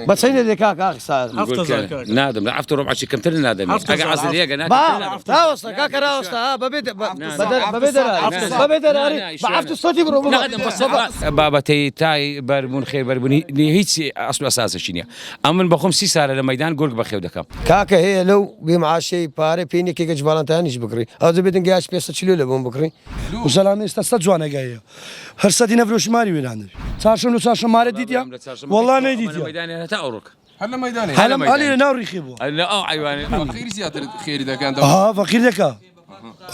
بە چەندێ دێ کاکە ئاخ سار؟ 7000 کاکە. نادەم لە هەفت و ڕبعەکی کەمتر نادەم. هەفت ئەگە هەزار، عەزر یەکە نا با کەمتر نادەم. راوەستە کاکە راوەستە ها بەبێ بەبێ دەراری بەبێ دەراری بە هەفت و سەدی بڕۆ بابا. نادەم بەس بابەتەی تای بەربوون خێر بەربوونی هیچ ئەسل و ئەساسێکی نییە. ئەمن بەخۆم 30 سالە لە مەیدان گورگ بەخێو دەکەم. کاکە هەیە لەو بێ معاشەی پارە پێی نیە کێکە ڤالانتاینیش بکڕی ئەوجە بێتن گیاش 500 کیلۆ لە بۆم بکڕی. وسەلام ئێستا سە جوانەگایە هەر سەدی نەفرۆشی ماری وێران دەبی چارشەم لە چارشەم مارە دیتیا وەڵا نەیدیتیا مەیدانێ هەتا ئەوڕۆکە. هەر لە مەیدانێ. هەر لە مەیدانێ لە ناو ڕیخی بووە. لە ئەو عەیوانێ. فەقیر زیاتر خێری دەکەن. ها فەقیر دەکا.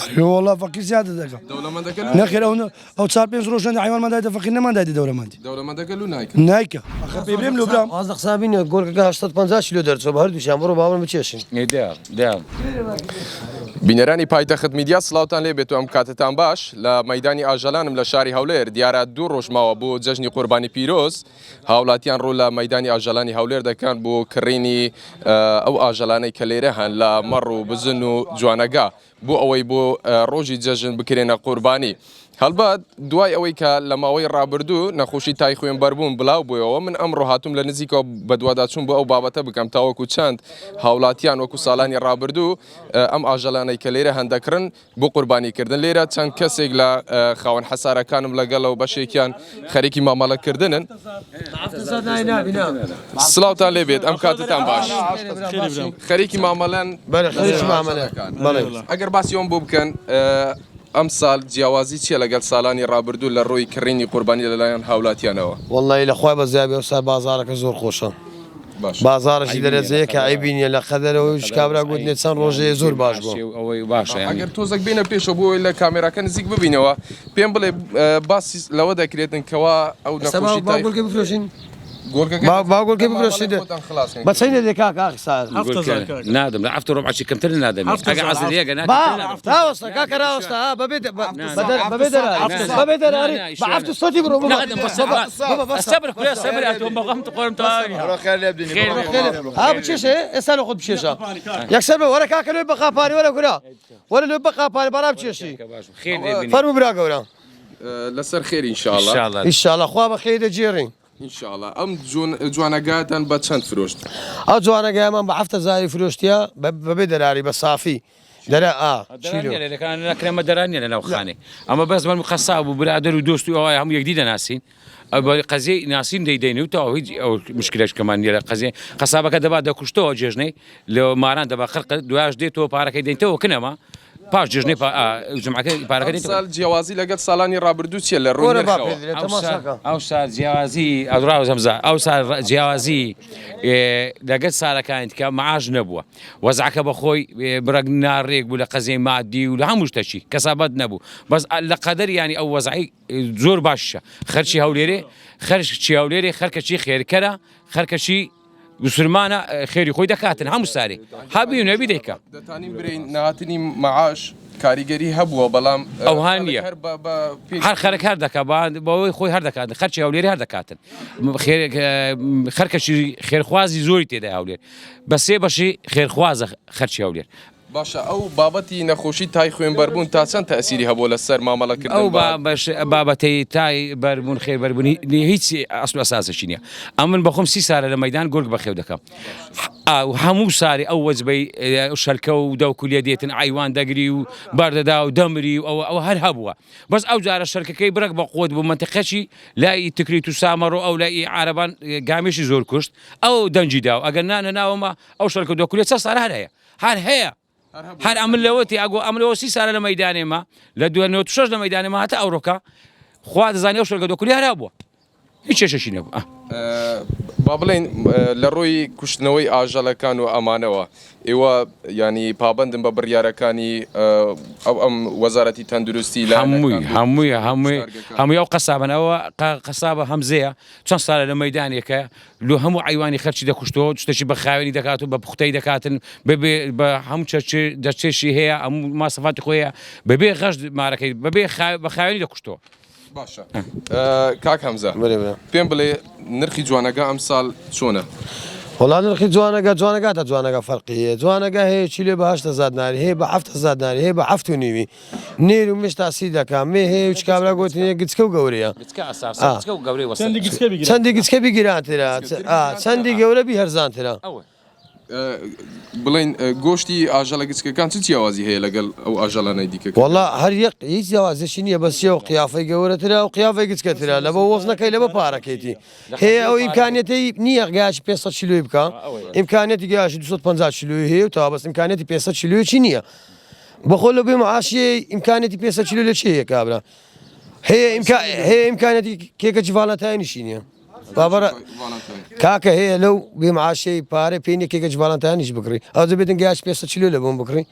ئەرێ وەڵا فەقیر زیاتر دەکا. دەوڵەمەندەکە نەخێر ئەو ئەو چار پێنج ڕۆژ هەندێ عەیوانمان دایتە فەقیر نەمان دایتە دەولەمەندی. دەولەمەندەکە لوو نایکا. نایکا. ئەخە پێ برێم لۆ برام. وازدە قسە بینە گۆلکەکە 850 کیلۆ دەرچووە بە هەردووکیان بڕۆ باوەڕم بکێشین. دێڵ دێڵ. بینەرانی پایتەخت میدیا سڵاوتان لێ بێت و ئەم کاتەتان باش لە مەیدانی ئاژەلانم لە شاری هەولێر دیارە دوو ڕۆژ ماوە بۆ جەژنی قوربانی پیرۆز هاوڵاتیان ڕوو لە مەیدانی ئاژەلانی هەولێر دەکەن بۆ کڕینی ئەو ئاژەلانەی کە لێرە هەن لە مەڕ و بزن و جوانەگا بۆ ئەوەی بۆ ڕۆژی جەژن بکرێنە قوربانی. هەڵبەت دوای ئەوەی کە لە ماوەی ڕابردوو نەخۆشی تای خوێنبەربوون بڵاو بوویەوە من ئەمڕۆ هاتووم لە نزیکەوە بەدواداچوون بۆ ئەو بابەتە بکەم تاوەکو چەند هاوڵاتیان وەکو ساڵانی ڕابردوو ئەم ئاژەلانەی کە لێرە هەن دەکڕن بۆ قوربانی کردن لێرە چەند کەسێک لە خاوەن حەسارەکانم لەگەڵە و بەشێکیان خەریکی مامەڵەکردنن. سڵاوتان لێبێت ئەم کاتتان باش خەریکی مامەلەن ئەگەر باسی ئەوم بۆ بکەن ئەم ساڵ جیاوازی چییە لەگەڵ ساڵانی ڕابردوو لە ڕووی کڕینی قوربانی لەلایەن هاوڵاتیانەوە؟ وەڵڵەهی لە خوای بەزیابێ ئەوسا بازاڕەکە زۆر خۆشە. بازاڕێکی دەرەجە یەکە عەیبی نیە لە قەدەرەوەیش کابرا گوتنێ چەند ڕۆژەیە زۆر باش بووە. ئەگەر تۆزێک بێنە پێشەوە بۆ ئەوەی لە کامێراکە نزیک ببینەوە پێم بڵێ باسی لەوە دەکرێتن کەوا ئەو نەخۆشی با گۆلکە بفرۆشین با گۆلکە بفرۆشین بە چەندێ دێ کاکە ئاخ سار نادەم لە هەفت و ڕبعەکی کەمتر نادەم ئەگەر عەزر یەکە با راوەستە کاکە راوەستە ها بەبێ بەبێ دەراری بەبێ دەراری بە هەفت و سەدی بڕۆ بابا سەبر کورە سەبر ئەتۆ بەغەم تخۆرم تەواوی ها بچێشە ئێستا لە خۆت بچێشە یەکسەر بە وەرە کاکە لۆی بەقاپانی وەرە کورە وەرە لۆی بەقاپانی بەڕا بچێشی فەرموو برا گەورە لەسەر خێر ئینشاءاللە ئینشاءاللە خوا بە خێری دەگێڕین ئینشاءاللە ئەم جوانەگاتان بە چەند فرۆشت؟ ئەو جوانەگایەمان بە هەفت هەزاری فرۆشتیە بەبێ دەراری بە سافی دەرا ئا چیلۆ نەکرێمە دەرا نیە لەناو خانێ ئەمە بەس من قەساب و برادەر و دۆست و ئەوە هەموو یەکدی دەناسین ئەو قەزیەی ناسین دەیدەین و تەواو هیچ ئەو مشکلەش کەمان نیە لە قەزیە قەسابەکە دەبا دەکوشتەوە جێژنەی لە ماران دەبا قرق دوایش دێتەوە پارەکەی دەینتەوە کنەما پاش جێژنەی جمعەکە پارەکە دێتەوە. ئەمساڵ جیاوازی لەگەڵ ساڵانی ڕابردوو چیە لە ڕووی نرخەوە؟ ئەوسا جیاوازی ئەوسا ئەوسا جیاوازی لەگەل سالەکانی دیکە معاش نەبووە وەزعەکە بەخۆی بڕەک ناڕێک بوو لە قەزیەی مادی و لە هەموو شتەکی کەسابەت نەبوو بەس لە قەدەر ینی ئەو وەزعی زۆر باشە خەرچی هەولێرێ خەرچی هەولێرێ خەرکەچی خێرکەرە خەرکەچی مسلمانە خێری خۆی دەکاتن هەموو سارێ هەبی و نەبی دەیکا. دەتانین برێین نەهاتنی مەعاش کاریگەری هەبووە بەڵام ئەوها نییە هەر خەرک هەر دەکا بەوەی خۆی هەر دەکات خەرچی هەولێری هەر دەکاتن خەرکەشی خێرخوازی زۆری تێدا هەولێر بە سێ بەشی خێرخوازە خەرچی هەولێر. باشە ئەو بابەتی نەخۆشی تای خوێنبەربوون تا چەند تەئسیری هەبووە لەسەر مامەڵەکردن ئەو بابەتەی تای بەربوون خێر بەربوونی هیچ ئەسل و ئەساسێکی نییە ئەمن بەخۆم 30 سالە لە مەیدان گورگ بەخێو دەکەم هەموو ساری ئەو وەجبەی شەلکە و دەوکولێ دێتن ئایوان دەگری و بەردەدا و دەمری و ئەوە ئەوە هەر هەبووە بەس ئەو جارە شەلکەکەی برەک بە قوت بوو منتیقەکی لای تکریت و سامەڕ و ئەو لای عارەبان گامێشی زۆر کوشت ئەو دەنگی داو ئەگەر نانە ناوەمە ئەو شەلکە دەکولێ چە سارە هەر هەیە هەر هەیە هەر ئەمن لەوەتی ئەگۆ ئەمن لەوە سی سالە لە مەیدانێ ما لە دو نۆ شەش لە مەیدانێ ما هەتا ئەوڕۆکە خوا دەزانێ ئەو شەرگە دۆکولی هەر هەبووە هیچ کێشەشی نەبوو ئا. با بڵێین لە ڕووی کوشتنەوەی ئاژەڵەکان و ئەمانەوە ئێوە یانی پابەندن بە بڕیارەکانی ئەو ئەم وەزارەتی تەندروستی لایەنەکان هەمووی هەمووی هەمووی هەمووی ئەو قەسابەن ئەوە قەسابە هەمزەیە چەند سالە لە مەیدانێکە لۆ هەموو عەیوانی خەرکی دەکوشتەوە شتەکی بە خاوێنی دەکات و بە پوختەی دەکاتن بەبێ بە هەموو چەچێ دەچێشی هەیە هەموو ماسەفاتی خۆی هەیە بەبێ غەش مارەکەی بەبێ بە خاوێنی دەکوشتەوە. باشە کاک هەمزە بەرێ برا. پێم بڵێ نرخی جوانەگا ئەمساڵ چۆنە؟ وەڵا نرخی جوانەگا جوانەگا تا جوانەگا فەرقی هەیە جوانەگا هەیە کیلۆ بە 8 هەزار دیناری هەیە بە 7 هەزار دیناری هەیە بە حەفت و نیوی نێر و مێش تاسی دەکا مێ هەیە و چ کابرا گۆتنیە گچکە و گەورەیە گچکە ئەساسە آه. گچکە و گەورەی وەسەر چەندی گچکە بگرە چەندی گچکە بی گرانترە چەندی گەورە بی هەرزانترە ئەوە بڵێن گۆشتی ئاژەڵە گچکەکان چ جیاوازی هەیە لەگەڵ ئەو ئاژەڵانەی دیکە؟ وەڵا هەر یەک هیچ جیاوازیشی نییە بەس چیە و قیافەی گەورەترە و قیافەی گچکەترە لەبە وەزنەکەی لەبە پارەکەیتی هەیە ئەو ئیمکانیەتەی نییە گاش 500 کیلۆی بکە ئیمکانیەتی گاش 250 کیلۆی هەیە و تا بەس ئیمکانیەتی 500 کیلۆیی نییە بەخۆ لە بێ معاشی ئیمکانیەتی 500 کیلۆ لە چیە کابرا هەیە ئیمکا هەیە ئیمکانیەتی کێکەکی ڤالانتاینیشی نییە بابەرە کاکە هەیە لەو بێ معاشەی پارە پێ نییە کێکەکی ڤالانتاینیش بکڕی ئەو دەبێتن گاش 500 کیلۆ لە بۆم بکڕی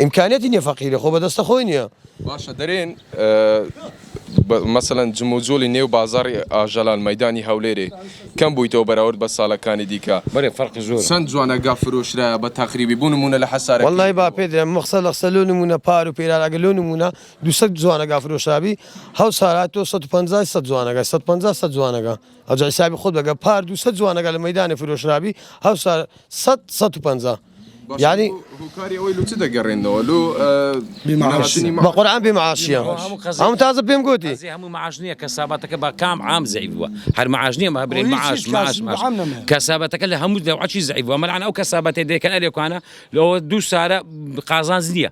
ئیمکانیەتی نییە فەقیرە خۆ بەدەستە خۆی نییە. باشە دەرێن مەسەلەن جموجۆڵی نێو بازاڕی ئاژەڵان مەیدانی هەولێرێ کەم بوویتەوە بەراورد بە ساڵەکانی دیکە بەرێ فەرقی زۆرە. چەند جوانەگا فرۆشرایە بە تەقریبی بۆ نموونە لە حەسارەکەی وەڵڵاهی با پێت دەرێم مخسە لە قسە لۆ نموونە پار و پێرار ئەگەر لۆ نموونە 200 جوانەگا فرۆشرابی هەو سارا تۆ 150 100 جوانەگا 150 100 جوانەگا ئەوجا حیسابی خۆت بەگە پار 200 جوانەگا لە مەیدانێ فرۆشرابی هەو سار 100 150 یانی هۆکاری ئەوەی لۆ چ دەگەڕێنەوە لۆ بێ معاش. بە قورعان بێ معاشیە ئەم تازە پێم گوتی قەزیە هەموو معاش نییە کەسابەتەکە بە کام عام زەعیف بووە هەر معاش نییە مە برێن هیچ معاش هیچ معاش کاس معاش عام نەمایە. کەسابەتەکە لە هەموو دەوعەکی زەعیف بووە مەلعان ئەو کەسابەتەی دەیکەن ئەرێکانە لەوە دوو سارە قازانج نییە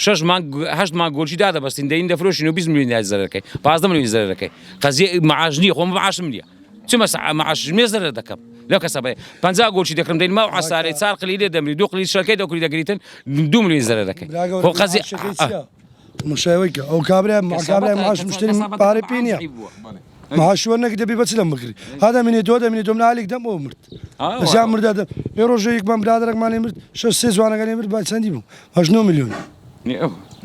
شەش مانگ هەشت مانگ گۆلچی دادەبەستین دەین دەفرۆشین و 20 میلیۆن دینار زەرەکەی 15 میلیۆن زەرەکەی قەزیە معاش نییە خۆم معاشم نییە چ مەسا معاش مێ زەرەر دەکەم لەو کەسابەتە 50 گۆلچی دەکڕم دەین ماو عەسارەی چار قلی لێ دەمری دوو قلی شەلکەی دەکوری دەگریتن 2 میلیۆن زەرەر دەکەی خۆ قەزیە مشاوەی کە ئەو کابرا کابرای معاش مشتری پارەی پێ نییە معاش وەرنەگرت دەبی بە چ لەم بکڕی هەدا منێ دۆ دەمێ دۆم نالیک دەم ئەو مرد زیان مرد دەم ئێ ڕۆژە یەکمان برادەرەکمان لێ مرد شەش سێ جوانەکە لێ مرد با چەندی بوو هەشت نۆ میلیۆن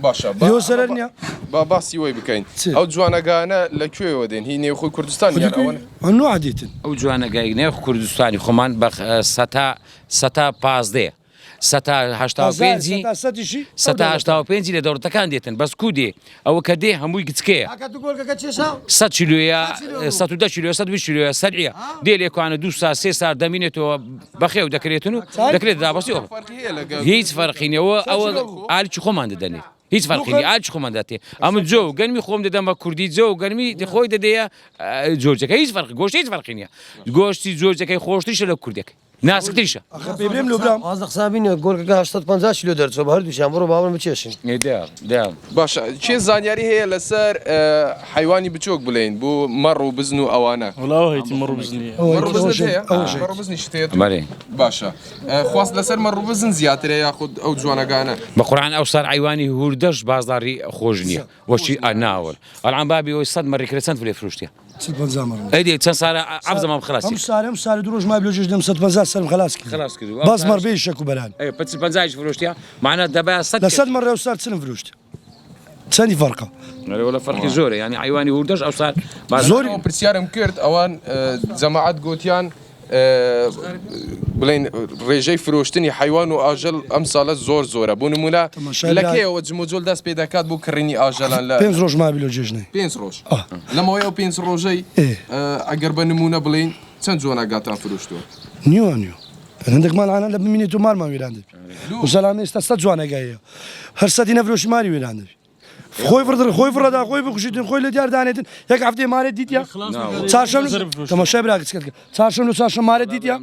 باشە لۆ زەرەر نییە با باسی وەی بکەین چ؟ ئەو جوانەگانە لە کوێوە دێن هی نێوخۆی کوردستان یان ئەوەن ممنوع دیتن ئەو جوانەگای نێو کوردستانی خۆمان بە سەتا سەتا پازدەیە سەتا هەشتا و پێنجی سەتا سەدیشی سەتا هەشتا و پێنجی لە دەوڵەتەکان دێتن بەس کو دێ ئەوە کە دێ هەمووی گچکەیە کاکە تو گۆلکەکە کێشا 100 کیلۆیە 110 کیلۆ 120 کیلۆیە سەرعیە دێ لێکوانە دوو سار سێ سار دەمینێتەوە بەخێو دەکرێتن و دەکرێت دابەسی ئەوە فەرقی هەیە لەگەڵ هیچ فەرقی نییە ئەوە ئەوە ئالکی خۆمان دەدەنێ هیچ فەرقی نییە ئالکی خۆمان دەاتێ ئەمە جۆ و گەنمی خۆم دەدەم بە کوردی جۆ و گەنمی خۆی دەدەیە جۆرجەکە هیچ فەرقی گۆشت هیچ فەرقی نییە گۆشتی جۆرجەکەی خۆشتریشە لە کوردەکەی ناسکتریشە ئەخە پێ برێم لۆ برام وازدە قسابینە گۆلکەکە 850 کیلۆ دەرچوە بە هەردووشیان بڕۆ باوەڕ بچێشن دێڵ باشە چێ زانیاری هەیە لەسەر حیوانی بچۆک بڵێین بۆ مەڕ و بزن و ئەوانە وەڵا ئەوە هەیتی مەڕ و بزنیە مەڕ و بزنت هەیە ئەوە مەڕ و بزنیشت هەیە بەێ باشە خواست لەسەر مەڕ و بزن زیاترە یاخود ئەو جوانەگانە بە قورعان ئەو سەر عیوانی هوردەش بازاڕی خۆش نییە وەشی ناوەر ئەلعام بابی ئەوی سەد مەڕی کرێ چەند فلێ فرۆشتیە چل پەنجا مەڕ ئەی دێ چەند سارە عەبزەمام خلاصی ئەم سارە ئەم سارە دوو ڕۆژ مای بلۆ جێژ دەم سەد پەنجا سەرم خلاص کرد خلاص کرد بەس مەڕ بێ شەک و بەران ئەی پچ پەنجایش فرۆشتیە معنە دەبا سەد لە سەد مەڕ ئەو سار چلم فرۆشت چەندی فەرقە ئەرێ وەڵا فەرقی زۆرە یانی عیوانی هوردەش ئەو سار زۆر ئەوە پرسیارم کرد ئەوان جەماعەت گوتیان بڵێن ڕێژەی فرۆشتنی حیوان و ئاژەڵ ئەم ساڵە زۆر زۆرە بۆ نمونە تەماشای لە کەیەوە جموجۆل دەست پێ دەکات بۆ کڕینی ئاژەڵان لە پێنج ڕۆژ مابی لۆ جێژنەی پێنج ڕۆژ لەمەوەی ئەو پێنج ڕۆژەی ئێ. ئەگەر بە نمونە بڵێین چەند جوانەگاتان فرۆشتووە نیوە نیوە هەندێکمان ئانا لە بمینێت و مارمان وێران دەبی و سەلام ئێستا سەد جوانەگایە هەر سەدی نەفرۆشی ماری وێران دەبی خۆی فڕ خۆی فڕەدا خۆی بکوژیتن خۆی لە دیار دانێتن یەک هەفتەی مارێت دیتیا چارشەم تەماشای برا کچکەت کە چارشەم لە چارشەم مارێت دیتیا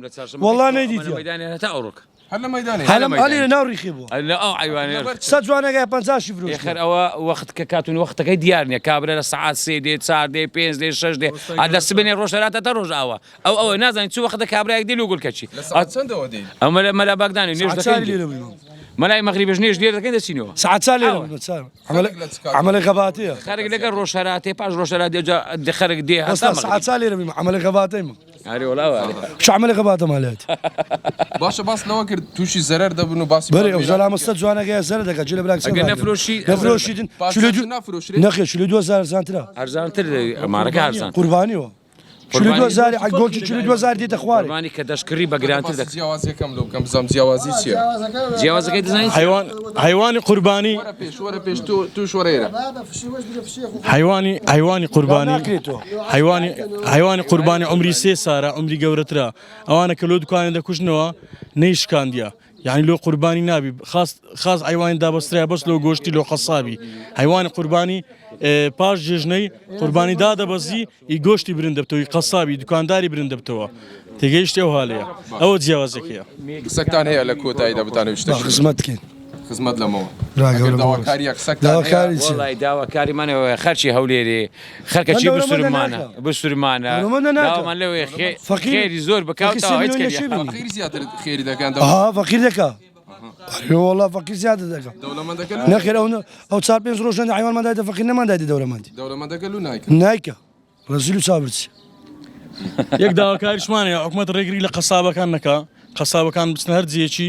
وەڵا نەیدیتیا مەدانی هەتا ئەوڕۆکە هەر لە مەدانی هەلم هەلی لە ناو ڕیخی بووە لە ئەو عیوانێ سەد جوانەگای پەنجاشی فرۆشت خەر ئەوە وەخت کە کاتون وەختەکەی دیار نییە کابرا لە سەعات سێ دێ چار دێ پێنج دێ شەش دێ ئە لە سبێنێ ڕۆژهەراتە تا ڕۆژ ئاوا ئەو ئەوە نازانین چ وەختە کابرایەک دێ لۆ گولکەچی لە سەعات چەندەوە دێی ئەو مەلا مەلا باگدانی نوێژ سەعات چاری دەکەین لێرە بووین مەلای مەغریبش نوێژ لێرە دەکەین دەچینەوە سەعات چار لێرە بووین چار عملە غەباتەیە خەرک لەگەڵ ڕۆژهەراتێ پاش ڕۆژهەرات دێ جا خەرک دێ هەتا وەستا مەغریب سەعات چار لێرە بووین عملە غەباتەی من ئەرێ وەڵا وارێ چ عملە غەباتە مالات باشە باس لەوە کرد تووشی زەرەر دەبن و باسی بەرێ ئەو زەلامە سەد جوانەگای زەرەر دەکات جلە براک ئەگەر نەفرۆشی نەفرۆشیتن پاش چلو دوو نافرۆشرێ نەخێ چلو دوو هەزار زانترە هەرزانتر ئەمارەکە هەرزان قوربانیەوە. 42 هەزاری گۆشتی 42 هەزار دێتە خوارێ. قوربانی کە دەشکڕی بە گرانتر باسی دەکڕی. جیاوازیەکەم لۆ بکەم بزانم جیاوازی چییە؟ جیاوازەکەی دەزانی چییە؟ حەیوان حەیوانی قوربانی وەرە پێش وەرە پێش تۆ توش وەرە ئێرە. حەیوانی حەیوانی قوربانی ناکرێتەوە. حەیوانی حەیوانی قوربانی عومری سێ سارە عومری گەورەترە ئەوانە کە لۆ دوکانێ دەکوژنەوە نەیشکاندیە یعنی لۆ قوربانی نابی خاص خاص حەیوانی دابەسترایە بەس لۆ گۆشتی لۆ قەسابی حەیوانی قوربانی پاش جێژنەی قوربانی دادەبەزی ئی گۆشتی برند دەبتەوە ئی قەسابی دوکانداری برند دەبتەوە تێگەیشتی ئەو هالەیە ئەوە جیاوازەکەیە. قسەکتان هەیە لە کۆتاییدا بتانەوێت شتێک با خزمەت بکەین. خزمەت لەمەوە برا ئەگەر گەورە بۆ داواکاریە قسەکتان هەیە داواکاری چیە؟ وەڵای داواکاریمان ئەوەیە خەرکی هەولێرێ خەرکەکی من دەولەمەندە بسورمانە ناکا. بسورمانە دەولەمەندە ناکا. داوامان لەوەیە خێ فەقیر خێری زۆر بکا و فەقیر تا سێ هیچ ملیۆن کەریە لە چی بینی؟ فەقیر زیاتر خێری دەکەن ئەها فەقیر دەکا. ئەرێ وەڵا فەقیر زیاتر دەکا. دەولەمەندەکە نەخێر ئەو ئەو چار پێنج ڕۆژ هەندێ حەیوانمان دایتە فەقیر نەمان دایتە دەولەمەندی. دەولەمەندەکە لوو نایکا. نایکا. ڕەزیل و چاوبرسی. یەک داواکاریشمان هەیە حکومەت ڕێگری لە قەسابەکان نەکا قەسابەکان بچنە هەر جێیەکی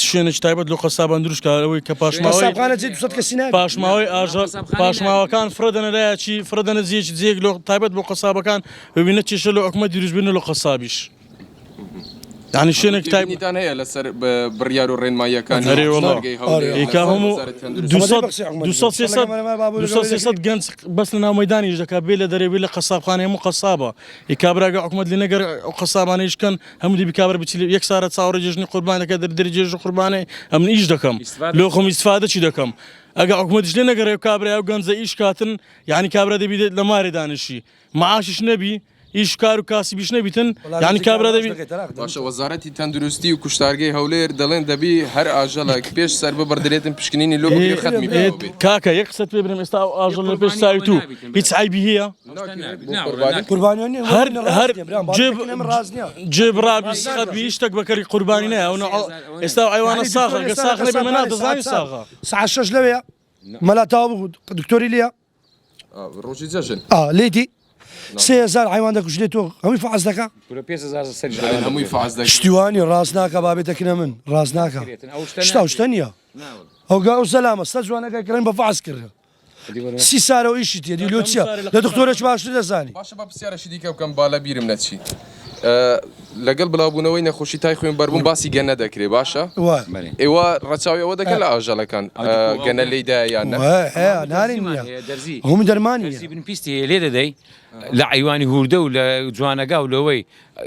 شوێنێکی تایبەت لۆ قەسابان دروست کا ئەوەی کە پاشماوەی قەسابخانە جێ 200 کەسی نابێ. پاشماوەی ئاژەڵ پاشماوەکان فرە دەنە لایەکی فرە دەنە جێیەکی جێیەک لۆ تایبەت بۆ قەسابەکان ببینە کێشە لۆ حکومەت دروست بێ نە لۆ قەسابیش. یعنی شوێنێک تایبەت تێبینیتان هەیە لەسەر بڕیار و ڕێنماییەکانی ئەرێ وەڵا شارگەی هەولێر ئیکا لەسەر هەموو وەزارەتی تەندروستی؟ 200 بەخشی 200 300 200 300 گەنج بەس لە ناو مەدانیش دەکات بێ لە دەرێ بێ لە قەسابخانەی هەموو قەسابە ئی کابراگە حکومەت لێ نەگەر ئەو قەسابانەیش کەن هەموو دەبی کابرا بچی یەک سارە چاوەڕێ جێژنی قوربان دەکات دەر دەری جێژنی قوربانێ ئەمن ئیش دەکەم لۆ خۆم ئیستفادە چی دەکەم ئەگە حکومەتیش لێ نەگەڕێ ئەو کابرای ئەو گەنجە ئیش کاتن یعنی کابرا دەبی لە مارێ دانیشی معاشیش نەبی ئیش کار و کاسبیش نەبیتن یانی کابرا دەبی. باشە وەزارەتی تەندروستی و کوشتارگەی هەولێر دەڵێن دەبی هەر ئاژەڵێک پێش سەر ببڕدرێتن پشکنینی لۆ بکرێ و خەتمی پێوە بێت. کاکە یەک قسەت پێ برێم ئێستا ئەو ئاژەڵ لە پێش چاوی تو هیچ عەیبی هەیە؟ هەر هەر جێ جێ بڕابی سخەت بی شتێک بەکەری قوربانی نایە ئەو ئێستا ئەو عەیوانە ساغە گەر ساغ نەبێ مە نادەزانی ساغە. سەعات شەش لەوێیە مەلا تەواو دکتۆری لێیە. ڕۆژی جەژن. ئا لێتی 3000 حیوان دەکوژرێت تۆ هەمووی فەحس دەکا؟ کورە 5000 سەریش هەمووی فەحس دەکرێت. شتیوانی ڕاست ناکا بابێتە کنە من ڕاست ناکا شتا و شتە نییە ئەوگا ئەو سەلامە سە جوانەکە کڕین بە فەحس کردە سی سارەوە ئیشی تێدی لۆ چییە لە دکتۆرەش باشتر دەزانی. باشە با پرسیارەشی دیکە بکەم با لە بیرم نەچی لەگەڵ بڵاوبوونەوەی نەخۆشی تای خوێنبەربوون باسی گەنە دەکرێ باشە ئێوە ڕەچاوی ئەوە دەکەن لە ئاژەڵەکان گەنە لێی دایە یان نا؟ هەموو دەرمانی دەرزی بن پیستی هەیە لێ دەدەی لە عەیوانی هوردە و لە جوانەگا و لەوەی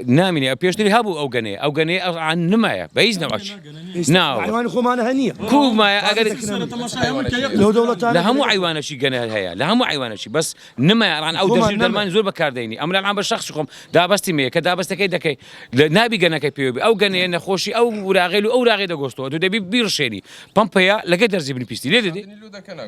نامینێ پێشتری هەبوو ئەو گەنەیە ئەو گەنەیە ئەو نمایە بە هیچ نەوەک ناوە عەیوانی خۆمانە هە نییە کوو مایە ئەگەر لەو دەوڵەتانە لە هەموو عەیوانەشی گەنە هەیە لە هەموو عەیوانەشی بەس نمایە ئەڵان ئەو خۆمان دەرزی و نەما. دەرمانی زۆر بەکاردەینی ئەمن ئەلان بە شەخسی خۆم دابەستی مەیە کە دابەستەکەی دەکەی لە نابی گەنەکەی پێوە بی ئەو گەنەیە نەخۆشی ئەو وراغێل و ئەو راغێ دەگۆستەوە تو دەبی بیڕشێنی پەمپەیە لەگە دەرزی بن پیستی لێ دەدەی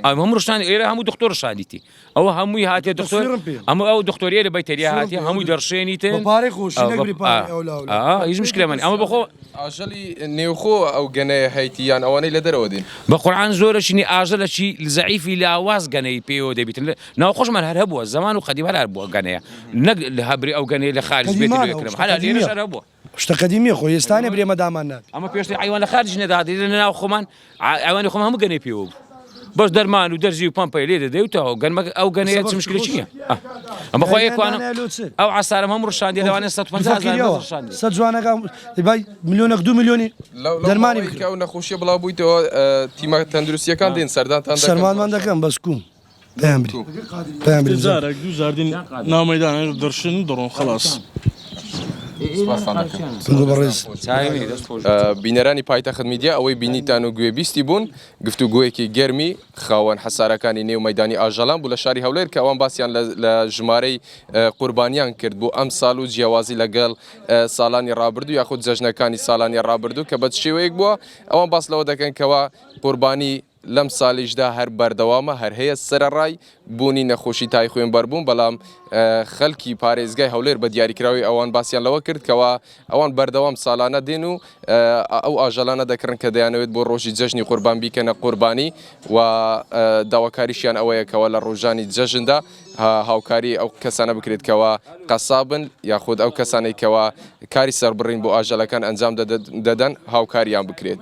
ئەم هەموو ڕشتان ئێرە هەموو دکتۆر ڕشاندیتی ئەوە هەمووی هاتێ دکتۆر تەسویرم پێ. ئەمە ئەو دکتۆر ئێرە بەیتەریا سویرم هاتێ پێ. هەمووی دەڕشێنیتن بە پارەی خۆشی نەک بری پارەی ئەولا ئەولا. هیچ مشکلەمان ئەمە بەخۆ ئاژەڵی نێوخۆ ئەو گەنەیە هەیتی یان ئەوانەی لە دەرەوە دێن؟ بە قورعان زۆرەشینی ئاژەلەکی زەعیفی لاواز گەنەی پێوە دەبیتن ناو خۆشمان هەر هەبووە زەمان و قەدیم هەر هەبووە گەنەیە نەک لە هەبری ئەو گەنەیە لە خارج بێت قەدیمانە لێ ئەو کرم شتە هەر لێرەش قەدیمیە. هەر هەبووە. شتە قەدیمیە خۆ ئێستانێ برێ مە دامان نابی. ئەمە پێشتر عەیوان لە خارج نەدەهات لە ناو خۆمان عەیوانی خۆمان هەموو گەنەی پێوە بوو بەس دەرمان و دەرزی و پەمپەی لێ دەدەی و تەواو گەنمە ئەو گەنەیە چ مشکلێکی نییە ئەمە خۆ یەکوانە ئەو عەسارەم هەموو ڕشاندی لەوانەیە 150 هەزار ڕشاندی سەد جوانەکە بای ملیۆنێک دوو ملیۆنی دەرمانی بکرێ ئەو نەخۆشیە بڵاو بوویتەوە تیمە تەندروستیەکان دێن سەردانتان دەکەن سەرمانمان دەکەن بەس کوم پێیان بری پێیان بری جارێک دوو جار دین ناو مەدان دەرشن دەڕۆن خلاص. سپاستان دەکەم. بگو بەڕێز. بینەرانی پایتەخت میدیا ئەوەی بینیتان و گوێبیستی بوون گفتوگۆیەکی گەرمی خاوەن حەسارەکانی نێو مەیدانی ئاژەڵان بوو لە شاری هەولێر کە ئەوان باسیان لە ژمارەی قوربانیان کرد بۆ ئەمساڵ و جیاوازی لەگەڵ ساڵانی ڕابردوو یاخود جەژنەکانی ساڵانی ڕابردوو کە بە چ شێوەیەک بووە ئەوان باس لەوە دەکەن کەوا قوربانی لەم سالیشدا هەر بەردەوامە هەر هەیە سەرەڕای بوونی نەخۆشی تای خوێنبەربوون، بەڵام خەلکی پارێزگای هەولێر بە دیاریکراوی ئەوان باسیان لەوە کرد کەوا ئەوان بەردەوام ساڵانە دێن و ئەو ئاژەڵانە دەکڕن کە دەیانەوێت بۆ ڕۆژی جەژنی قوربان بیکەنە قوربانی و داواکاریشیان ئەوەیە کەوا لە ڕۆژانی جەژندا هاوکاری ئەو کەسانە بکرێت کەوا قەسابن یاخود ئەو کەسانەی کەوا کاری سەربڕین بۆ ئاژەلەکان ئەنجام دەدەن هاوکاریان بکرێت.